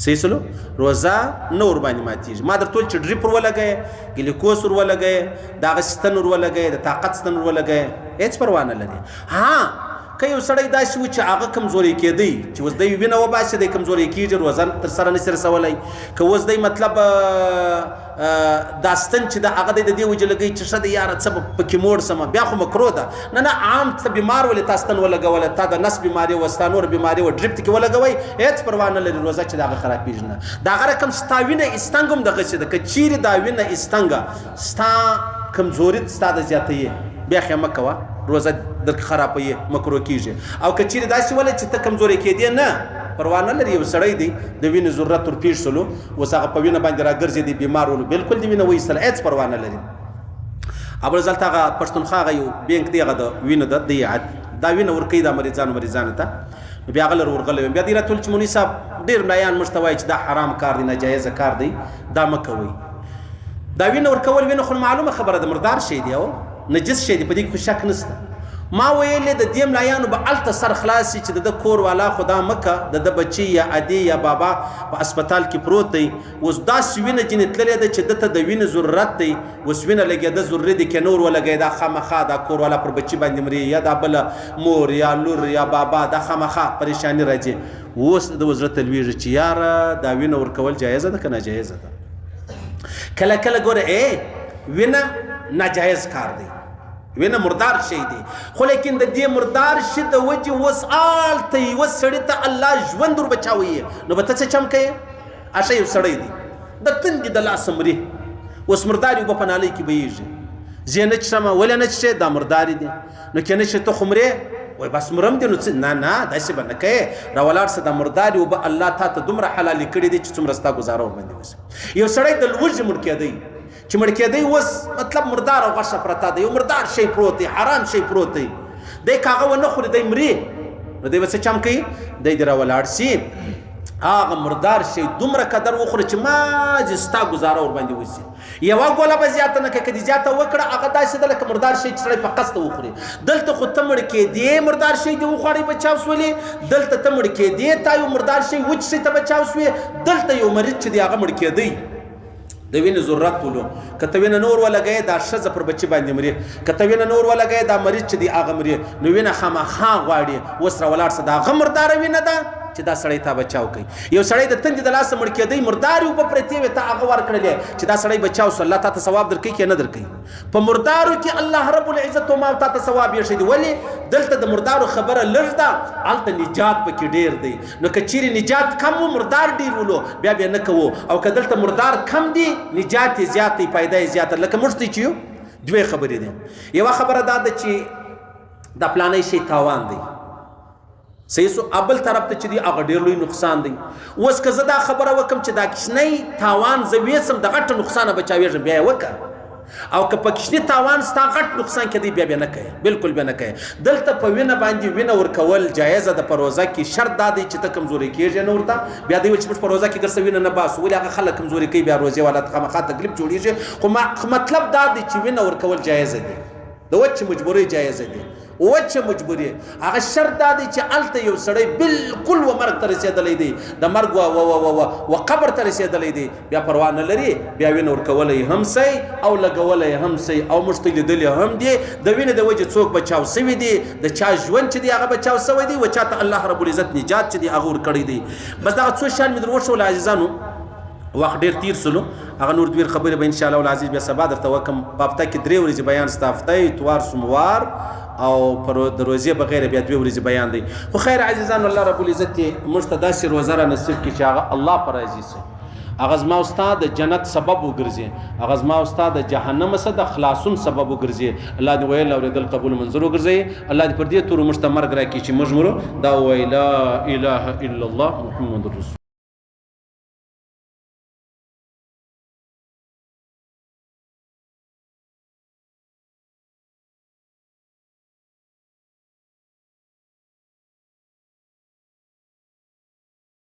[SPEAKER 1] صحیح سلو؟ روزه نه ورباندې ماتېږي. ما درته وویل چې ډریپ ور ولګوې، ګلیکوز ور ولګوې، د هغه ستن ور ولګوې، د طاقت ستن ور ولګوې، هېڅ پروا نه لري. ها که یو سړی داسې و چې هغه کمزوری کېدی، چې اوس دی وینه وباسي، دی کمزوری کېږي، روزه تر سره نشي رسولی، که اوس دی مطلب دا ستن چې د هغه دی د دې وجې لګوي چې ښه دی یاره څه به پکې موړ سم، بیا خو مکروه ده. نه نه، عام ته بیمار ولې تا ستن ولګوله، تا د نس بیماري وه، ستا نوره بیماري وه، ډریپ کې ولګوئ، هېڅ پروا نه لري، روزه چې د هغه خرابېږي نه. د هغه رقم ستا وینه استنګ هم دغسې ده، که چیرې دا وینه استنګه ستا کمزوري ستا د زیاتوي، بیا خو یې مه کوه، روزه درک خرابوي، مکروه کېږي. او که چیرې داسې ولې چې ته کمزوری کېدې نه، پروا نه لري، یو سړی دی د وینې ضرورت ور پېښ شولو، اوس هغه په وینه باندې راګرځېدی، بیمار ولو، بالکل د وینه وایستله، هېڅ پروا نه لري. ابل ځل ته هغه پښتونخوا هغه یو بینک دی، هغه د وینو ده، دی دا وینه ورکوي دا مریضانو ته. نو بیا هغه لر ورغلی وم. بیا دوی راته ویل چې مولوي صاحب ډېر ملایان موږ ته وایي چې دا حرام کار دی، ناجایزه کار دی، دا مه کوئ. دا وینه ورکول، وینه خو معلومه خبره ده، مردار شی دی او نجس شی دی، په دې کې خو شک نشته. ما ویلې د دې ملایانو به هلته سر خلاص شي چې د ده کور والا خو دا مه که، د ده بچی یا ادې یا بابا په هسپتال کې پروت دی، اوس داسې وینه جنې تللې ده چې ده ته د وینې ضرورت دی، اوس وینه لګېده ضروري دی که نور ولګوي دا خامخا دا کور والا پر بچي باندې مري، یا دا بله مور یا لور یا بابا، دا خامخا پریشاني راځي. اوس د ده زړه ته لوېږي چې یاره دا وینه ورکول جایزه ده که ناجایزه ده؟ کله کله ګوره ای وینه ناجایز کار دی، وینه مردار شی دی، خو لیکن د دې مردار شي د وجې اوس هلته یوه سړي ته الله ژوند ور بچاوي، نو به ته څه چم کوې؟ هغه یو سړی دی د تندې د لاسه مري، اوس مردارې اوبه په نالۍ کې بهیږي، زه یې نه څښم، ولې نه څښې؟ دا مردارې دي. نو که نه څښې ته خو مرې؟ وای بس مرم دي، نو څه؟ نه نه داسې به نه کوې، راولاړ شه، دا مردارې اوبه الله تا ته دومره حلالې کړې دي چې څومره ستا ګزاره ورباندې وشي. یو سړی د لوږې مړ کېدی، چې مړ کېدی اوس مطلب مردار او غوښه پرته ده، یو مردار شی پروت دی، حرام شی پروت دی، دی که هغه ونه خوري دی مري، نو دی به څه چم کوي؟ دی دې راولاړ شي، هغه مردار شی دومره قدر وخوره چې مازې ستا ګزاره ورباندې وشي، یوه ګوله به زیاته نه کوي، که دې زیاته وکړه هغه داسې ده لکه مردار شی چې سړی په قصده وخوري. دلته خو ته مړ کېدې مردار شی دې وخوړی بچاو سولې، دلته ته مړ کېدې تا یو مردار شی وچ شی ته بچاو سوې، دلته یو مریض چې دی هغه مړ کېدی د وینې ضرورت ولو، که ته وینه نور ولګوې دا ښځه پر بچي باندې مري، که ته وینه نور ولګوې دا مریض چې دی هغه مري، نو وینه خامخا غواړي. اوس راولاړ شه، دا هغه مرداره وینه ده چې دا سړی تا بچاو کوي. یو سړی د تندې د لاسه مړ کېدی، مردارې اوبه پرتې وې، تا هغه ورکړلې چې دا سړی بچاو سو، الله تا ته ثواب درکوي که نه درکوي؟ په مردارو کې الله رب العزت ما تا ته ثواب ایښی دی. ولې؟ دلته د مردارو خبره لږ ده، هلته نجات پکې ډېر دی. نو که چیرې نجات کم و مردار ډېر ولو بیا بیا نه کوو، او که دلته مردار کم دی نجات یې زیات دی، فایده یې زیاته. لکه موږ ته چې یو دوې خبرې دي، یوه خبره دا ده چې دا پلانی شی تاوان دی، صحیح سو، ابل طرف ته چې دی هغه ډېر لوی نقصان دی. اوس که زه دا خبره وکم چې دا کوچنی تاوان زه ویسم د غټ نقصانه بچاوېږم، بیا یې وکړه، او که په کوچني تاوان ستا غټ نقصان کې دی بیا بیا نه کوې، بالکل بیا نه کوې. دلته په وینه باندې وینه ورکول جایزه ده په روزه کې، شرط دا دی چې ته کمزوري کېږې نه ورته. بیا دی ویل چې موږ په روزه کې ګرځه وینه نه باسو، ولې هغه خلک کمزوري کوي، بیا روزې والا ته خامخا تکلیف جوړېږي. خو مطلب دا دی چې وینه ورکول جایزه دی، د وچې مجبورۍ جایزه دی، وچه مجبوري. هغه شرط دا دی چې هلته یو سړی بالکل و مرګ ته رسېدلی دی، د مرګ و قبر ته رسېدلی دی، بیا پروا نه لري، بیا وینه ورکولی هم سي او لګولی هم سي، او موږ ته لیدلی هم دي د وینې د وجې څوک بچاو سوي دي، د چا ژوند چې دی هغه بچاو سوی دی، و چا ته الله رب العزت نجات چې دی هغه ورکړی دی. بس دغه څو شیان مې در وښول عزیزانو، وخت ډېر تیر سولو، هغه نور دوې خبرې به انشاءالله العزیز بیا سبا درته وکم. په هفته کې درې ورځې بیان سته، هفته اتوار سوموار او پر د روزې بغیر بیا دوې ورځې بیان دی. خو خیر عزیزانو، الله رب العزت دې موږ ته داسې روزه را نصیب کړي چې هغه الله پر راضي سي، هغه زما او ستا د جنت سبب وګرځي، هغه زما او ستا د جهنم څخه د خلاصون سبب وګرځي. الله دې ویل اورېدل قبول منظور وګرځي. الله دې پر دې تورو موږ ته مرګ راکړي چې موږ مرو. دا ووایي لا اله الا الله محمد رسول.